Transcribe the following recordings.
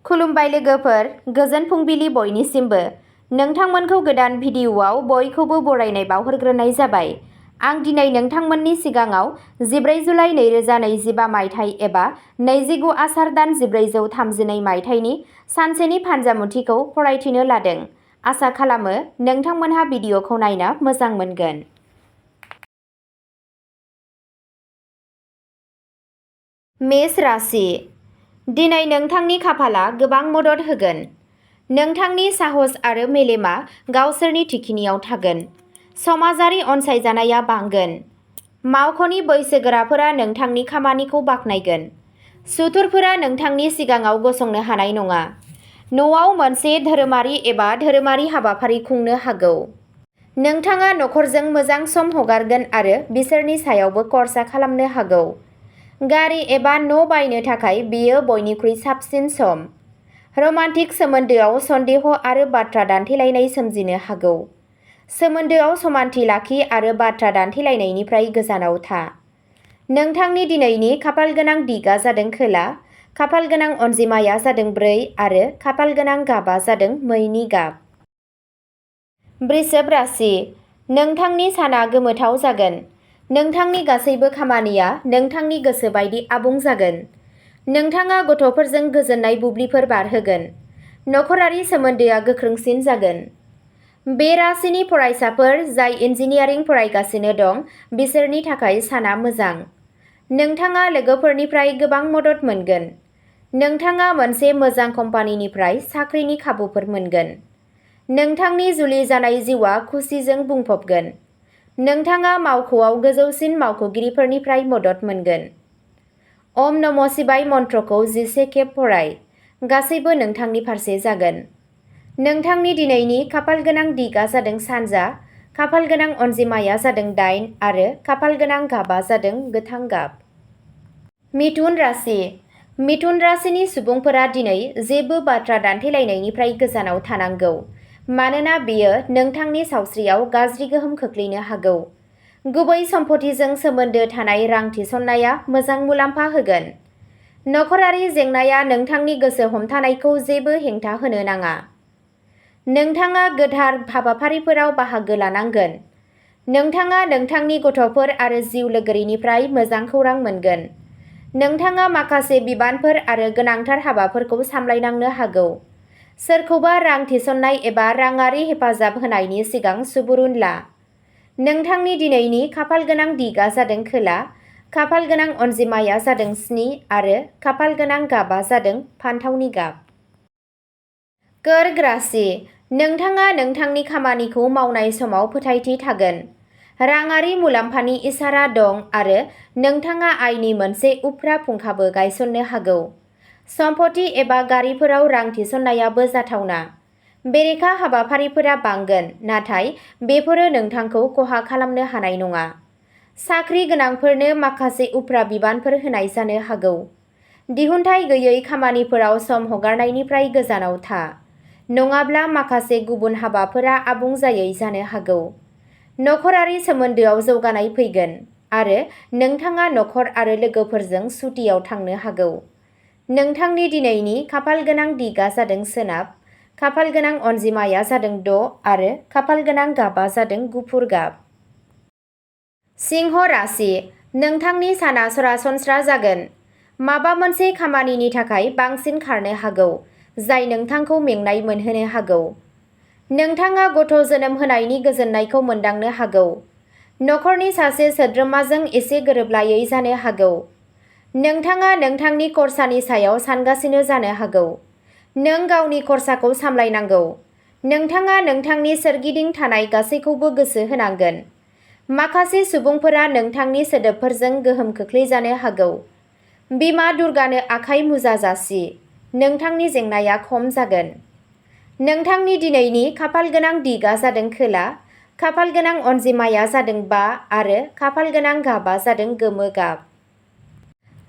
खुलुमबाय लोगोफोर, गोजोन फुंबिलि बयनिसिमबो। नोंथांमोनखौ गोदान भिडिअआव बयखौबो बरायनाय बावहरग्रोनाय जाबाय। आं दिनै नोंथांमोननि सिगाङाव 14 जुलाइ 2025 मायथाइ एबा 29 आसार दान 1432 मायथाइनि सानसेनि फान्जामुथिखौ फरायथिनो लादों। आसा खालामो नोंथांमोनहा भिडिअखौ नायना मोजां मोनगोन। मेष राशि। दिनै नोंथांनि खाफाला गोबां मदद होगोन। नोंथांनि साहस आरो मेलेमा गावसोरनि थिखिनियाव थागोन। समाजारि अनसायजानाया बांगोन। मावख'नि बैसोगोराफोरा नोंथांनि खामानिखौ बाख्नायगोन। सुथुरफोरा नोंथांनि सिगाङाव गसंनो हानाय नङा। न'आव मोनसे धोरोमारि एबा धोरोमारि हाबाफारि खुंनो हागौ। नोंथाङा नखरजों मोजां सम हगारगोन आरो बिसोरनि सायावबो खर्सा खालामनो हागौ। गारि एबा न' बायनो थाखाय बेयो बयनिख्रुइ साबसिन सम। रमान्टिक सोमोन्दोआव सन्देह आरो बाथ्रा दान्थेलायनाय सोमजिनो हागौ। सोमोन्दोआव समानथि लाखि आरो बाथ्रा दान्थेलायनायनिफ्राय गोजानाव था। नोंथांनि दिनैनि खाफालगोनां दिगआ जादों खोला, खाफालगोनां अनजिमाया जादों 4 आरो खाफालगोनां गाबआ जादों मैनि गाब। वृषभ राशि। नोंथांनि साना गोमोथाव जागोन। नोंथांनि गासैबो खामानिया नोंथांनि गोसो बायदि आबुं जागोन। नोंथाङा गथ'फोरजों गोजोननाय बुब्लिफोर बारहोगोन। नखरारि सोमोन्दोआ गोख्रोंसिन जागोन। बे राशिनि फरायसाफोर जाय इन्जिनियारिं फरायगासिनो दं बिसोरनि थाखाय साना मोजां। नोंथाङा लोगोफोरनिफ्राय गोबां मदद मोनगोन। नोंथाङा मोनसे मोजां कम्पानिनिफ्राय साख्रिनि खाबुफोर मोनगोन। नोंथांनि जुलि जानाय जिउआ खुसिजों बुंफबगोन। नोंथाङा मावख'आव गोजौसिन मावख'गिरिफोरनिफ्राय मदद मोनगोन। ओम नमः शिवाय मन्त्रखौ 11 खेब फराय। गासैबो नोंथांनि फारसे जागोन। नोंथांनि दिनैनि खाफालगोनां दिगआ जादों सानजा, खाफालगोनां अनजिमाया जादों 8 आरो खाफालगोनां गाबआ जादों गोथां गाब। मिथुन राशि। मिथुन राशिनि सुबुंफोरा दिनै जेबो बाथ्रा दान्थेलायनायनिफ्राय गोजानाव थानांगौ, मानोना बेयो नोंथांनि सावस्रियाव गाज्रि गोहोम खोख्लैनो हागौ। गुबै सम्पथिजों सोमोन्दो थानाय रां थिसननाया मोजां मुलाम्फा होगोन। नखरारि जेंनाया नोंथांनि गोसो हमथानायखौ जेबो हेंथा होनो नाङा। नोंथाङा गोथार हाबाफारिफोराव बाहागो लानांगोन। नोंथाङा नोंथांनि गथ'फोर आरो जिउ लोगोरिनिफ्राय मोजां खौरां मोनगोन। नोंथाङा माखासे बिबानफोर आरो गोनांथार हाबाफोरखौ सामलायनांनो हागौ। सोरखौबा रां थिसननाय एबा राङारि हेफाजाब होनायनि सिगां सुबुरुन ला। नोंथांनि दिनैनि खाफालगोनां दिगआ जादों खोला, खाफालगोनां अनजिमाया जादों 7 आरो खाफालगोनां गाबआ जादों फान्थावनि गाब। कर्क राशि। नोंथाङा नोंथांनि खामानिखौ मावनाय समाव फोथायथि थागोन। राङारि मुलाम्फानि इसारा दं आरो नोंथाङा आयनि मोनसे उफ्रा फुंखाबो गायसननो हागौ। सम्पथि एबा गारिफोराव रां थिसननायाबो जाथावना। बेरेखा हाबाफारिफोरा बांगोन, नाथाय बेफोरो नोंथांखौ खहा खालामनो हानाय नङा। साख्रि गोनांफोरनो माखासे उफ्रा बिबानफोर होनाय जानो हागौ। दिहुनथाइ गैयै खामानिफोराव सम हगारनायनिफ्राय गोजानाव था, नङाब्ला माखासे गुबुन हाबाफोरा आबुं जायै जानो हागौ। नखरारि सोमोन्दोआव जौगानाय फैगोन आरो नोंथाङा नखर आरो लोगोफोरजों सुटियाव थांनो हागौ। नोंथांनि दिनैनि खाफालगोनां दिगआ जादों सोनाब, खाफालगोनां अनजिमाया जादों 6 आरो खाफालगोनां गाबआ जादों गुफुर गाब। सिंह राशि। नोंथांनि साना सरासनस्रा जागोन। माबा मोनसे खामानिनि थाखाय बांसिन खारनो हागौ, जाय नोंथांखौ मेंनाय मोनहोनो हागौ। नोंथाङा गथ' जोनोम होनायनि गोजोननायखौ मोनदांनो हागौ। नखरनि सासे सोद्रोमाजों एसे गोरोबलायै जानो हागौ। नोंथाङा नोंथांनि खरसानि सायाव सानगासिनो जानो हागौ। नों गावनि खरसाखौ सामलायनांगौ। नोंथाङा नोंथांनि सोरगिदिं थानाय गासैखौबो गोसो होनांगोन। माखासे सुबुंफोरा नोंथांनि सोदोबफोरजों गोहोम खोख्लैजानो हागौ। बिमा दुर्गानो आखाइ मुजा जासि। नोंथांनि जेंनाया खम जागोन। नोंथांनि दिनैनि खाफालगोनां दिगआ जादों खोला, खाफालगोनां अनजिमाया जादों 5 आरो खाफालगोनां गाबआ जादों गोमो गाब।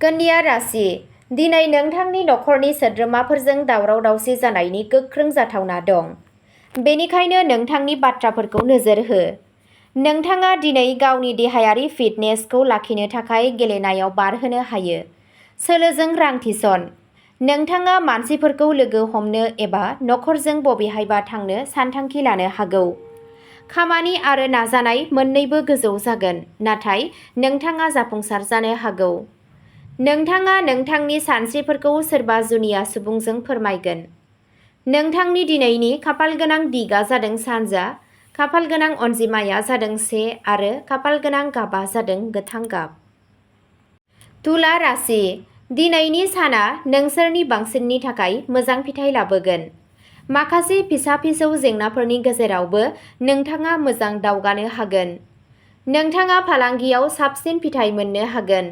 कन्या राशि। दिनै नोंथांनि नखरनि सोद्रोमाफोरजों दावराव-दावसि जानायनि गोख्रों जाथावना दं। बेनिखायनो नोंथांनि बाथ्राफोरखौ नोजोर हो। नोंथाङा दिनै गावनि देहायारि फिटनेसखौ लाखिनो थाखाय गेलेनायाव बारहोनो हायो। सोलोजों रां थिसन। नोंथाङा मानसिफोरखौ लोगो हमनो एबा नखरजों बबेहायबा थांनो सानथांखि लानो हागौ। खामानि आरो नाजानाय मोन्नैबो गोजौ जागोन, नाथाय नोंथाङा जाफुंसार जानो हागौ। नोंथाङा नोंथांनि सानस्रिफोरखौ सोरबा जुनिया सुबुंजों फोरमायगोन। नोंथांनि दिनैनि खाफालगोनां दिगआ जादों सानजा, खाफालगोनां अनजिमाया जादों 1 आरो खाफालगोनां गाबआ जादों गोथां गाब। तुला राशि, दिनैनि साना नोंसोरनि बांसिननि थाखाय मोजां फिथाइ लाबोगोन। माखासे फिसा-फिसौ जेंनाफोरनि गेजेरावबो नोंथाङा मोजां दावगानो हागोन। नोंथाङा फालांगियाव साबसिन फिथाइ मोननो हागोन।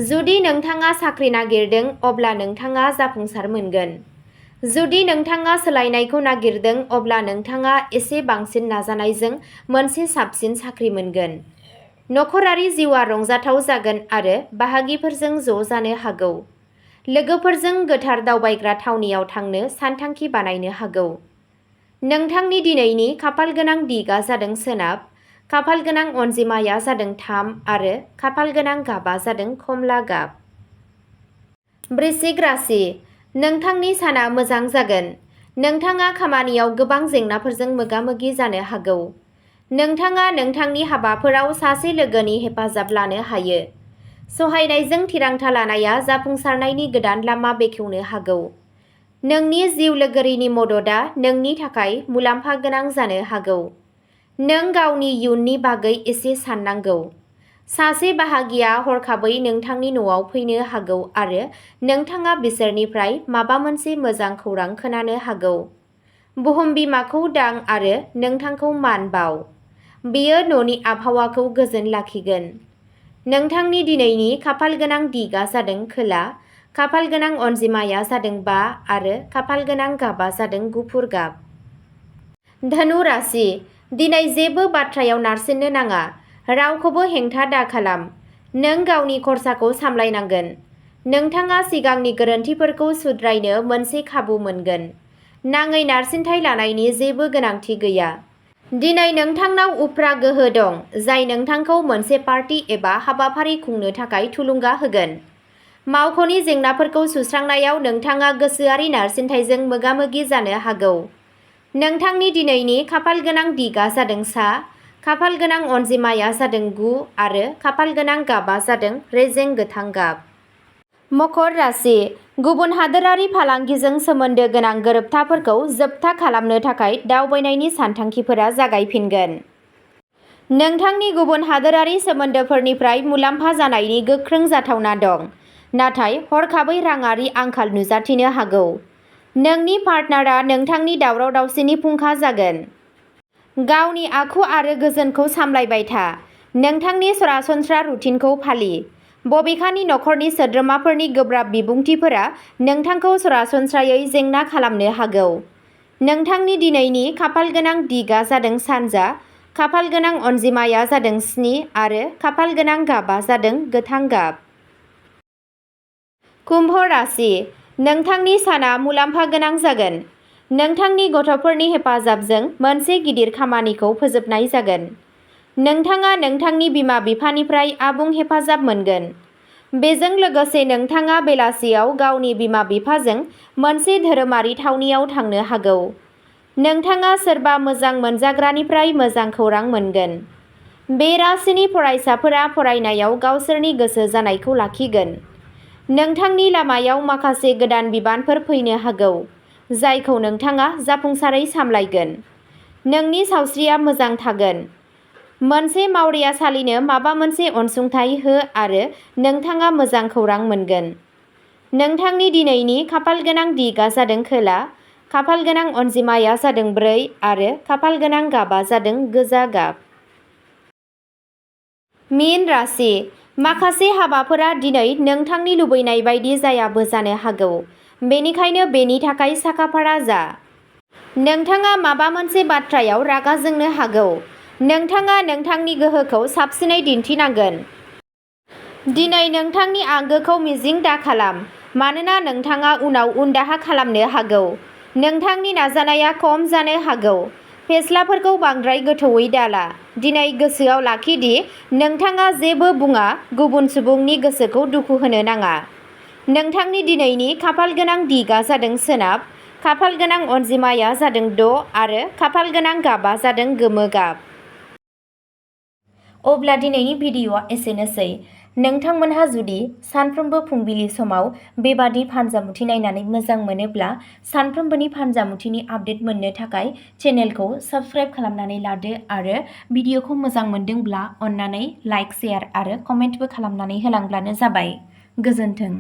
जुदि नोंथाङा साख्रि नागिरदों अब्ला नोंथाङा जाफुंसार मोनगोन। जुदि नोंथाङा सोलायनायखौ नागिरदों अब्ला नोंथाङा एसे बांसिन नाजानायजों मोनसे साबसिन साख्रि मोनगोन। नखरारि जिउआ रंजाथाव जागोन आरो बाहागिफोरजों ज' जानो हागौ। लोगोफोरजों गोथार दावबायग्रा थावनियाव थांनो सानथांखि बानायनो हागौ। नोंथांनि दिनैनि खाफालगोनां दिगआ जादों सोनाब, खाफालगोनां अनजिमाया जादों 3 आरो खाफालगोनां गाबआ जादों खमला गाब। वृश्चिक राशि, नोंथांनि साना मोजां जागोन। नोंथाङा खामानियाव गोबां जेंनाफोरजों मोगा-मोगि जानो हागौ। नोंथाङा नोंथांनि हाबाफोराव सासे लोगोनि हेफाजाब लानो हायो। सहायनायजों थिरांथा लानाया जाफुंसारनायनि गोदान लामा बेखेवनो हागौ। नोंनि जिउ लोगोरिनि मददआ नोंनि थाखाय मुलाम्फा गोनां जानो हागौ। नों गावनि इयुननि बागै एसे साननांगौ। सासे बाहागिया हरखाबै नोंथांनि न'आव फैनो हागौ आरो नोंथाङा बिसोरनिफ्राय माबा मोनसे मोजां खौरां खोनानो हागौ। बुहुम बिमाखौ दां आरो नोंथांखौ मान बाव। बेयो न'नि आबहावाखौ गोजोन लाखिगोन। नोंथांनि दिनैनि खाफालगोनां दिगआ जादों खोला, खाफालगोनां अनजिमाया जादों 5 आरो खाफालगोनां गाबआ जादों गुफुर गाब। धनु राशि, दिनै जेबो बाथ्रायाव नारसिननो नाङा। रावखौबो हेंथा दाखालाम। नों गावनि खरसाखौ सामलायनांगोन। नोंथाङा सिगांनि गोरोन्थिफोरखौ सुद्रायनो मोनसे खाबु मोनगोन। नाङै नारसिनथाय लानायनि जेबो गोनांथि गैया। दिनै नोंथांनाव उफ्रा गोहो दं, जाय नोंथांखौ मोनसे पार्टी एबा हाबाफारि खुंनो थाखाय थुलुंगा होगोन। मावख'नि जेंनाफोरखौ सुस्रांनायाव नोंथाङा गोसोआरि नारसिनथायजों मोगा-मोगि जानो हागौ। नोंथांनि दिनैनि खाफालगोनां दिगआ जादों सा, खाफालगोनां अनजिमाया जादों 9 आरो खाफालगोनां गाबआ जादों रेजें गोथां गाब। मकर राशि, गुबुन हादोरारि फालांगिजों सोमोन्दो गोनां गोरोबथाफोरखौ जोबथा खालामनो थाखाय दावबायनायनि सानथांखिफोरा जागायफिनगोन। नोंथांनि गुबुन हादोरारि सोमोन्दोफोरनिफ्राय मुलाम्फा जानायनि गोख्रों जाथावना दं, नाथाय हरखाबै राङारि आंखाल नुजाथिनो हागौ। नोंनि पार्टनारआ नोंथांनि दावराव-दावसिनि फुंखा जागोन। गावनि आखु आरो गोजोनखौ सामलायबाय था। नोंथांनि सरासनस्रा रुटिनखौ फालि। बबेखानि नखरनि सोद्रोमाफोरनि गोब्राब बिबुंथिफोरा नोंथांखौ सरासनस्रायै जेंना खालामनो हागौ। नोंथांनि दिनैनि खाफालगोनां दिगआ जादों सानजा, खाफालगोनां अनजिमाया जादों 7 आरो खाफालगोनां गाबआ जादों गोथां गाब। कुम्भ राशि, नोंथांनि साना मुलाम्फा गोनां जागोन। नोंथांनि गथ'फोरनि हेफाजाबजों मोनसे गिदिर खामानिखौ फोजोबनाय जागोन। नोंथाङा नोंथांनि बिमा-बिफानिफ्राय आबुं हेफाजाब मोनगोन। बेजों लोगोसे नोंथाङा बेलासियाव गावनि बिमा-बिफाजों मोनसे धोरोमारि थावनियाव थांनो हागौ। नोंथाङा सोरबा मोजां मोनजाग्रानिफ्राय मोजां खौरां मोनगोन। बे राशिनि फरायसाफोरा फरायनायाव गावसोरनि गोसो जानायखौ लाखिगोन। नोंथांनि लामायाव माखासे गोदान बिबानफोर फैनो हागौ, जायखौ नोंथाङा जाफुंसारै सामलायगोन। नोंनि सावस्रिया मोजां थागोन। मोनसे मावरियासालिनो माबा मोनसे अनसुंथाइ हो आरो नोंथाङा मोजां खौरां मोनगोन। नोंथांनि दिनैनि खाफालगोनां दिगआ जादों खोला, खाफालगोनां अनजिमाया जादों 4 आरो खाफालगोनां गाबआ जादों गोजा गाब। मीन राशि, माखासे हाबाफोरा दिनै नोंथांनि लुबैनाय बायदि जायाबो जानो हागौ, बेनिखायनो बेनि थाखाय साखा-फारा जा। नोंथाङा माबा मोनसे बाथ्रायाव रागा जोंनो हागौ। नोंथाङा नोंथांनि गोहोखौ साबसिनै दिन्थिनांगोन। दिनै नोंथांनि आंगोखौ मिजिं दाखालाम, मानोना नोंथाङा उनाव उनदाहा खालामनो हागौ। नोंथांनि नाजानाया खम जानो हागौ। फेस्लाफोरखौ बांद्राय गोथौवै दाला। दिनै गोसोआव लाखि दि नोंथाङा जेबो बुङा गुबुन सुबुंनि गोसोखौ दुखु होनो नाङा। नोंथांनि दिनैनि खाफाल गोनां दिगा जादों सोनाब, खाफाल गोनां अनजिमाया जादों 6 आरो खाफाल गोनां गाबा जादों गोमो गाब। अब्ला दिनैनि भिडिअ'आ एसेनोसै। नोंथांमोनहा जुदि सानफ्रोमबो फुंबिलि समाव बेबादि फानजामुथि नायनानै मोजां मोनोब्ला सानफ्रोमबोनि फानजामुथिनि आपडेट मोननो थाखाय चेनेलखौ साबस्क्राइब खालामनानै लादो आरो भिडिअ'खौ मोजां मोनदोंब्ला अन्नानै लाइक, शेयार आरो कमेन्टबो खालामनानै होलांब्लानो जाबाय। गोजोन्थों।